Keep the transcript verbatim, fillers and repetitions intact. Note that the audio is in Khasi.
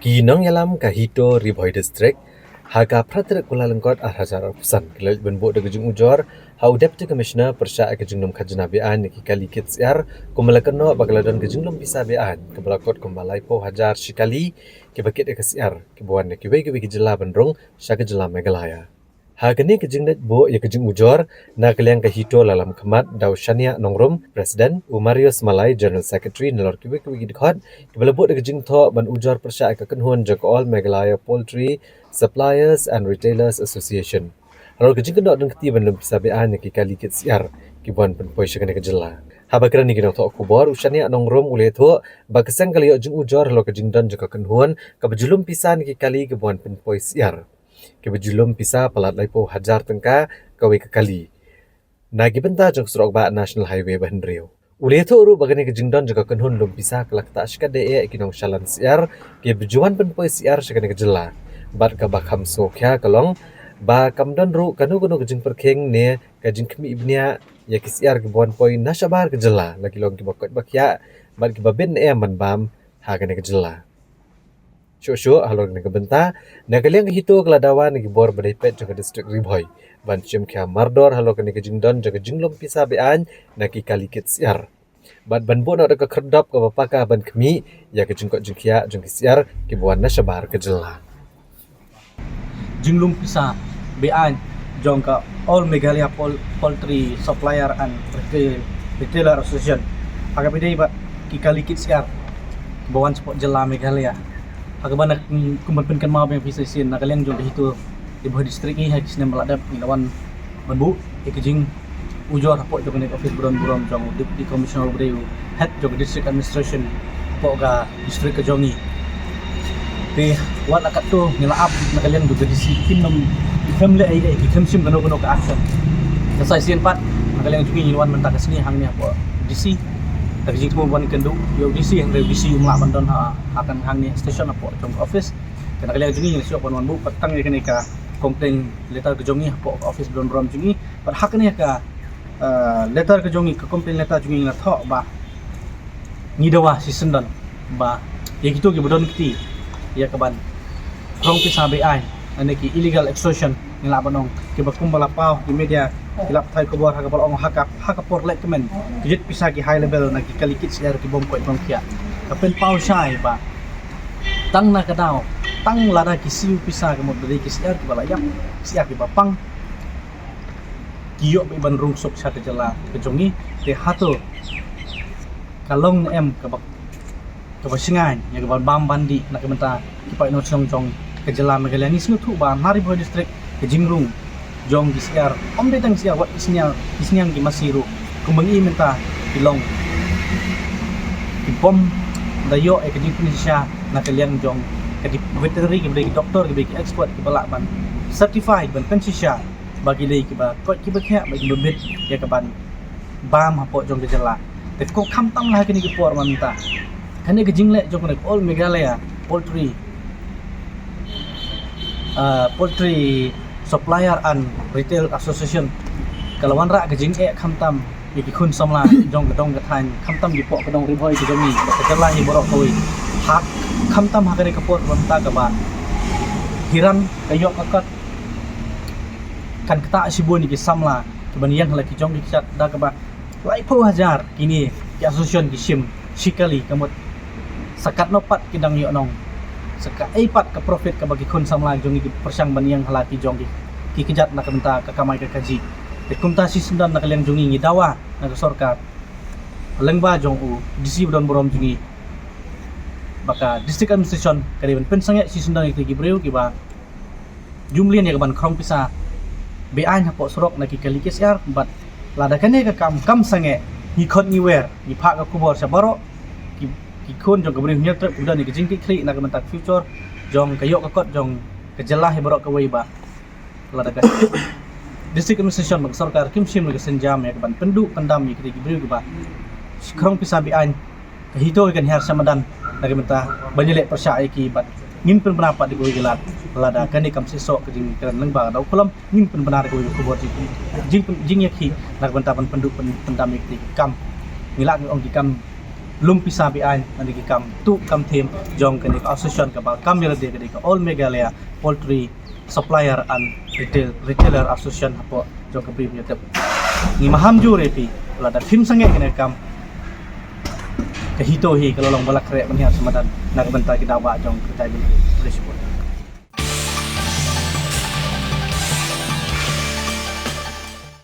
Ki nongïalam ka HITO Ri Bhoi District ha ka phra tarik Kyllalyngkot ar hajar arphew san ki la leit ban buh da ka jingujor ha u Deputy Commissioner pyrshah ïa ka jingdum khajna beaiñ ïa ki kali kit syiar, kumba la kynnoh ba ka la don ka jinglum pisa beaiñ kaba la kut kumba laiphew hajar shi kali kiba kit ïa ka syiar, kiba wan na kiwei kiwei ki jylla ban rung sha ka jylla Meghalaya. Ha kane ka jingleit buh ïa ka jingujor, na ka liang ka HITO la lam khmat da u Shaniah Nongrum, President, u Marius Malai, General Secretary, nalor kiwei kiwei ki dkhot kiba la buh da ka jingthoh ban ujor pyrshah ïa ka kynhun jong ka All Meghalaya Poultry Suppliers and Retailers Association halor ka jingkynnoh donkti ban lum pisa beaiñ ïa ki kali kit syiar kiba wan pynpoi sha kane ka jylla. Haba kren ïa ki nongthoh khubor, u Shaniah Nongrum u la ïathuh ba ka seng ka la ïoh jingujor halor ka jingdon jong ka kynhun kaba ju lum pisa na ki kali kiba wan pynpoi syiar, kiba ju lum pisa palat laiphew hajar tyngka kawei ka kali na ki bynta jong ka surok bah National Highway ba hynriew. U la ïathuh ruh ba kane ka jingdon jong ka kynhun lum pisa ka la ktah shikatdei ïa ki nongshalan syiar kiba ju wan pynpoi syiar sha kane ka jylla. Bad kaba kham sngewkhia ka long ba kam don ruh kano kano ka jingpyrkhing ne ka jingkhmih bniah ïa ki syiar kiba wan poi na shabar ka jylla, la ki long kiba koit ba khiah bad kiba bit ne em ban bam ha kane ka jylla. Shuh shuh halor kane ka bynta, na ka liang ka HITO ka la dawa na ki bor ba dei peit jong ka district Ri Bhoi ban shim khia mardor halor kane ka jingdon jong ka jinglum pisa beaiñ na ki kali kit syiar, bad ban buh noh da ka khyrdop kaba paka ban khmih ïa ka jingkoit jingkhiah jong ki syiar kiba wan na shabar ka jylla. Jinglum pisa beaiñ jong ka All Meghalaya Pol- Poultry Supplier and Retail- Retailer Association ha kaba ïadei bad ki kali kit syiar ba wan shapoh jylla Meghalaya. Ha kaba na, kumban pynkynmaw biang phi sa shisien, na ka liang jong ka HITO Ri Bhoi District ngi ha ki snem ba la dep ngi la wan ban buh ïa ka jingujor hapoh jong kane ka office ba don burom jong u Deputy Commissioner, uba dei u head jong ka District Administration hapoh ka district ka jong ngi. Te wat la katto ngi la ap na ka liang jong ka DC, kim nym, kim leh ei ei, kim shim kano kano ka action. Ka sa shisien pat na ka liang jong ngi ngi la wan mynta ka sngi hangne hapoh DC da ka jingthmu ban kynduh ïa u DC, hynrei u DC um lah ban don ha, ha kan hangne station hapoh jong ka office. Te na ka liang jong ngi ngi la shu wan wan buh pat tang ïa kane ka complaint letter ka jong ngi hapoh ka office ba don burom jong ngi. Bad ha kane ka, eh, letter ka jong ngi, ka complaint letter jong ngi, ngi la thoh ba ngi dawa shisyndon ba ïa kito kiba don kti ïa kaban khrong pisa beaiñ, lane ki illegal extortion ngi lah ban ong, kiba kumba la paw ki media ki la pathai khubor ha kaba la ong ha ka, ha ka por lehkmen ki jied pisa ki high level na ki kali kit syiar ki bym koit bym khiah. Ka pynpaw shai ba tang na ka daw, tang lada ki siew pisa, ka mut ba dei ki syiar kiba la ïap, syiar kiba pang, ki ïoh beit ban rung suk sha ka jylla ka jong ngi. Te hato ka long ne em kaba, kaba shngaiñ ïa kaban bam ban dih na ka bynta ki paid nongshong jong ka jylla Meghalaya? Ngi sngewthuh ba na Ri Bhoi District ka jingrung jong ki syiar, ym dei tang syiar, wat ki sniang, ki sniang ki masi ruh, kumba ngi mynta ki long, ki bym da ïoh ïa ka jingpynshisha na ka liang jong ka dip-, veterinary, kiba dei ki doktor, kiba dei ki expert kiba lah ban certified, ban pynshisha ba ki dei kiba koit kiba khiah, ba kiba bit ïa kaban bam hapoh jong ka jylla. Te ko khamtam la ha kine ki por mynta, kane ka jingleh jong kane ka All Meghalaya Poultry, ah, Poultry Supplier and Retail Association ka la wanrah ka jingeh khamtam ïa ki khun samla jong ka dong ka thaiñ, khamtam ki poh ka dong Ri Bhoi ka jong ngi, ka jylla hi baroh kawei. Ha, khamtam ha kane ka por mynta kaba hiran ka ïoh ka kot, kan ktah shibun ïa ki samla kiban ïeng ha la ki jong ki kjat, da kaba laiphew hajar kine ki association ki shim shi kali, ka mut sa katno pat ki dang ïoh nong, sa kaei pat ka profit kaba ki khun samla jong ngi ki pyrshang ban ïeng ha la ki jong ki, ki kjat na ka bynta ka kamai ka kajih. Te kumta shisyndon na ka liang jong ngi ngi dawa na ka sorkar, lyngba jong u DC ba don burom jong ngi, ba ka District Administration ka dei ban pynsangeh shisyndon ïa ki briew kiba ju mlien ïa kaban khrong pisa beaiñ hapoh surok na ki kali ki syiar. Bad lada kane ka kam kam sangeh, ngi khot ngi wer, ngi phah ka khubor sha baroh ki, ki khun jong ka Bri Hynñiewtrep kiba don ïa ka jingkitkhlieh na ka bynta ka future jong ka ïoh ka kot jong ka jylla hi baroh kawei, ba lada ka District Administration bad ka sorkar kim shim ïa ka sienjam ïa kaban pynduh pyndam ïa kita ki briew kiba khrong pisa beaiñ, ka HITO kan hiar sha madan na ka bynta ban ïaleh pyrshah ïa ki. Bad ngin pynbna pat da kawei ka lad, lada kane kam shisha ka jingkren lyngba ka daw khlam, ngin pynbna da kawei ka khubor jing, jing, jingïakhih na ka bynta ban pynduh pyn-, pyndam ïa ki kam. Ngi lah ngi ong ki kam lum pisa beaiñ na ki kam tuh kam thiem jong kane ka association kaba kam ïa lade ka dei ka All Meghalaya Poultry Supplier and Retail, Retailer Association hapoh jong ka Bri Hynñiewtrep. Ngi maham jur ïa phi, lada phim sangeh kane ka kam, ka HITO hi ka la long ba la khreh ban hiar sha madan na ka bynta ki daw bah jong ka Tribal Village Board.